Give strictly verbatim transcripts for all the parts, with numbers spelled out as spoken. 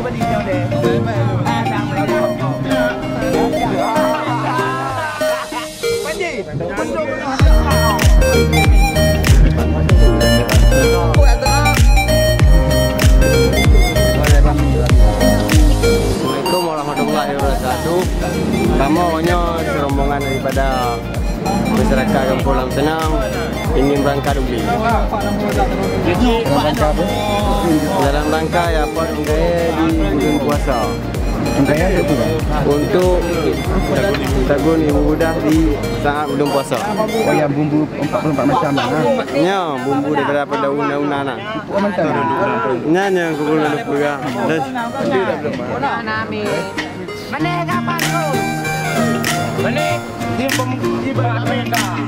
Assalamualaikum warahmatullahi wabarakatuh. Kamoe nyoe si rombongan daripada masyarakat Gampông Lam Seunang ingin berangkat umrah. Dalam rangka apa? Dalam rangka ya, apa, di bulan puasa. Untuk tagun ibadah di saat bulan puasa. Oh ya, bumbu empat puluh empat macam lah. Ya, bumbu daripada daun-daunan lah. Nyan nyang kupeugah. Mana kapal tu? Mana? Di pem-, di pem-,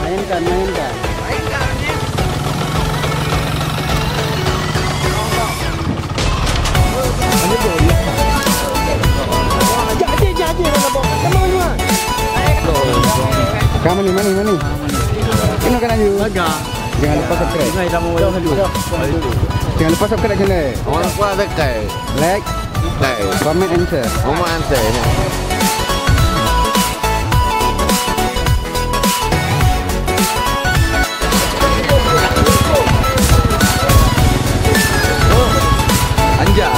Mainkan, mainkan. Ka mani, mani, mani. Kena, kena, yuk. Jangan lupa subscribe. Jangan lupa subscribe channel. Jangan lupa subscribe. Like, komen and share. Komen and share. Anjay.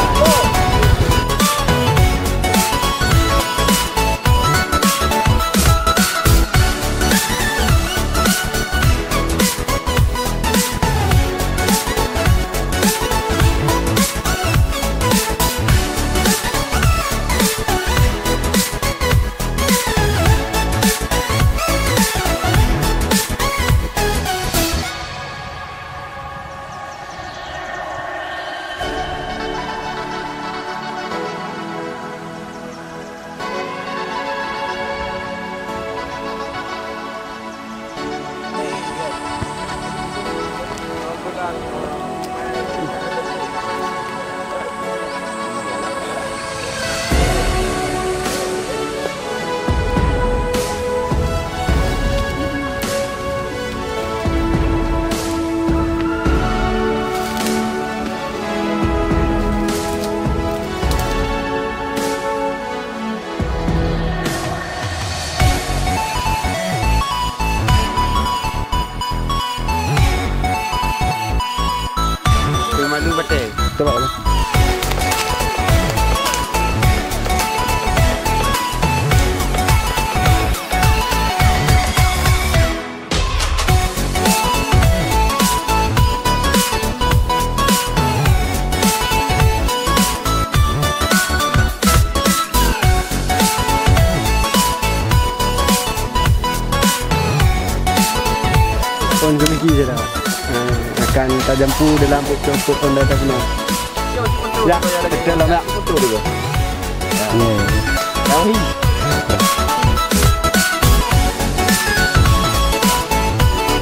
Iya dah. Ah, akan tajampu dalam pokok-pokok anda tak kenal. Ya, betul lah, ya. Betul juga. Ya.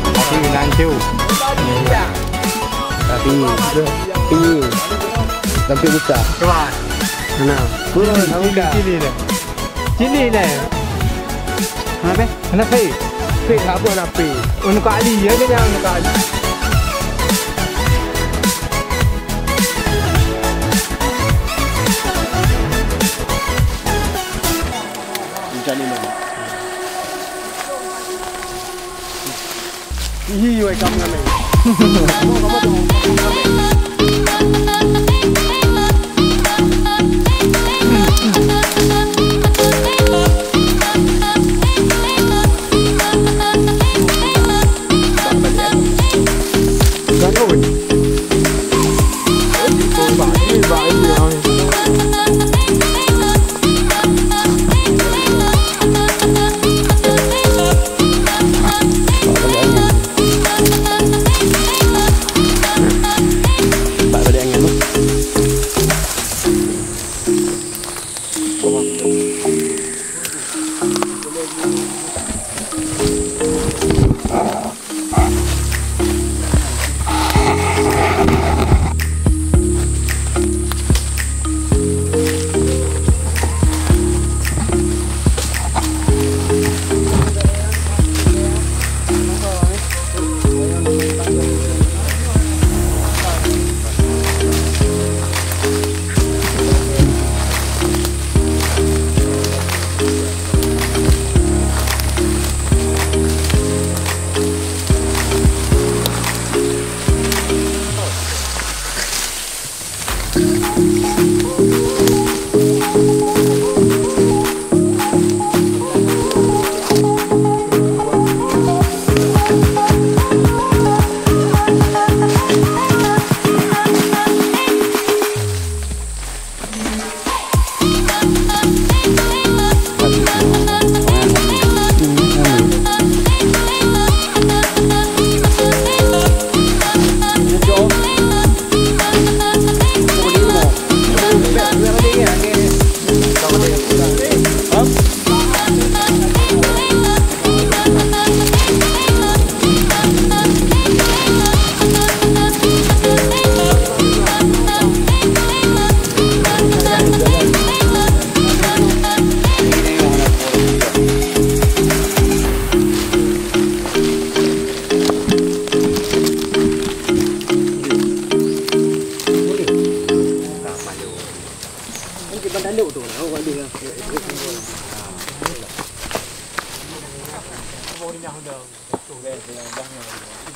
Tapi nancu. Tapi ini. Tapi buka. Coba. Mana? Cili, cili, cili dah. Cili dah. Kenapa? Kenapa? Pek tak apa nak pek. Oh, nak kali ya dia nak kali. Macam ni. Ih, wai kamu ngamai.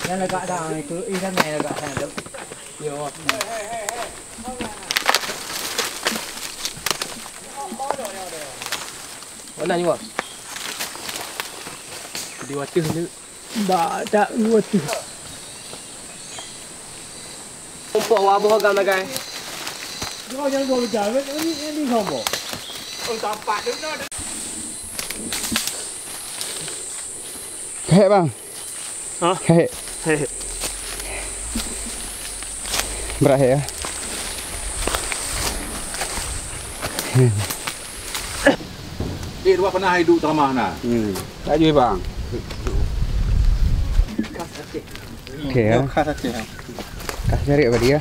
Nyan lagak dah, itu, eh, ramai lagak sana tu. Yo. Mana ni, Wak? Di watèe ni. Ba, tak watèe. Umpok wa boh gam lagai. Dia jangan dua jam, ni, ni, ni sombong. Oh, tampak dia benar. Kahek, bang. Hah? Kahek. Kahek. Berakhir ya. Eh, dua pernah hidup sama na. Hmm. Tak jui, bang. Okey ya. Khas Aceh. Khas merik apa dia?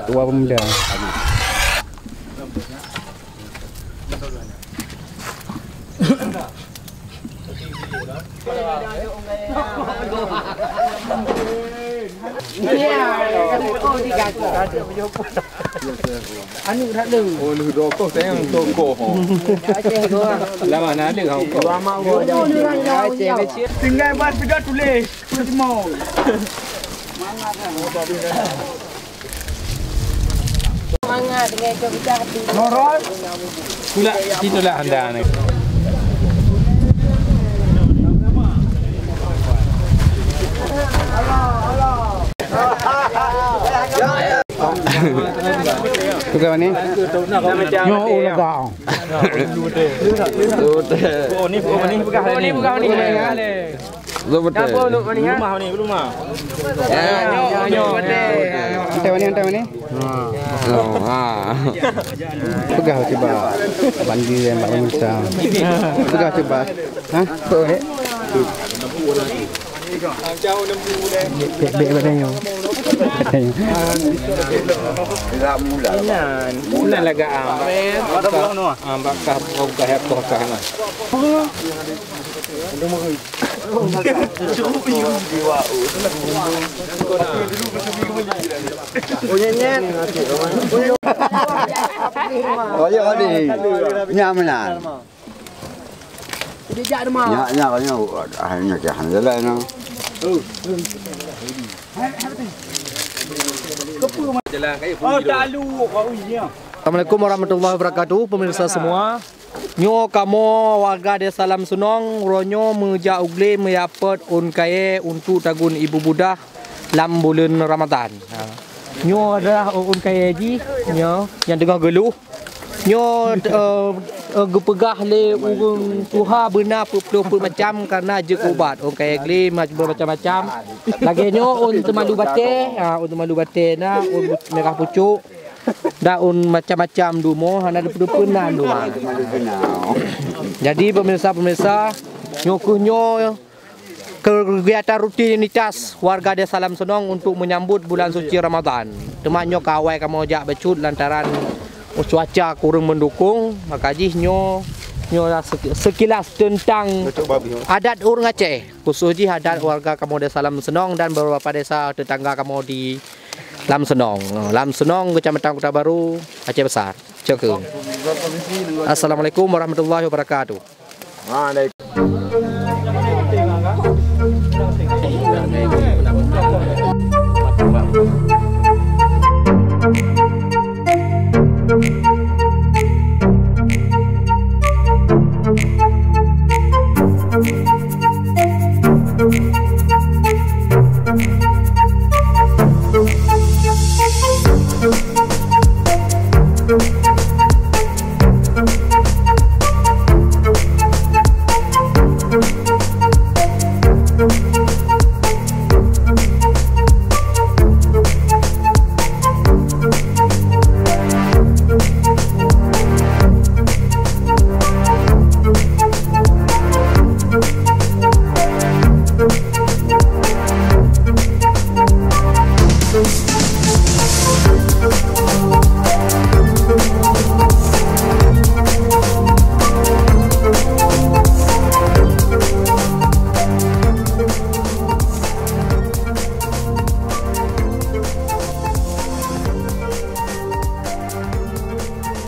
Tua pemuda. Anu dah lu. Oh, lu rokok saya yang toko. Lama nak ada rokok. Tinggal buat video tulis. Semangat dengan ikut kita hati. Pula, situlah anda ni. Peugah ni. Nyoe ulah gaong. Oh, ni, oh, ni peugah ni. Betul. Apa untuk ni, ya? Rumah ni, rumah. Ya, nyoe, nyoe. Antai mana, antai mana? Oh, ha. Peugah cuba. Bandi yang mak pemirsa. Peugah cuba. Ha? Apa, eh? Bek, bek, bek, bek, bek. Inan, inan lagak ah. Ah, bakah, bakah, bakah, bakah, nah. Oh, ya, ya. Nyaman. Nyak, nyak, nyak, ah, nyak, nyak, jalan, no. Assalamualaikum warahmatullahi wabarakatuh, pemirsa semua. Nyoe kamoe warga Desa Lam Seunong, uroe nyoe meujak u glé meujak peuet ôn kayèe untuk tagun ibu budak lam buleuen Ramadhan. Ha. Nyoe adalah ôn kayèe jih, nyoe nyang teungoh geuluh. Nyoe, eh, eh, geupeugah lé ureueng tuha beuna peuet ploh peuet macam kareuna jeuet keu ubat. Ôn kayèe glé mac-, macam-macam. Lagèe nyoe ôn teumalu batèe, ha, ôn teumalu batèe na, ôn mirah pucok, dan ôn macam-macam dumoe, hana deupeue-deupeue nan dumoe. Jadi, pemirsa-pemirsa, nyoe keuh nyoe kegiatan rutinitas warga Desa Lam Seunong untuk menyambut bulan suci Ramadan. Teuma nyoe ka awai kamoe jak bacut lantaran cuaca kureueng mendukung, maka jih nyoe, nyoe lah seki-, sekilas tentang adat ureueng Aceh, khusus jih adat warga kamoe Desa Lam Seunong dan beberapa desa tetangga kamoe di Lam Seunong. Lam Seunong, Kecamatan Kota Baru, Aceh Besar. Cok keuh. Assalamualaikum warahmatullahi wabarakatuh.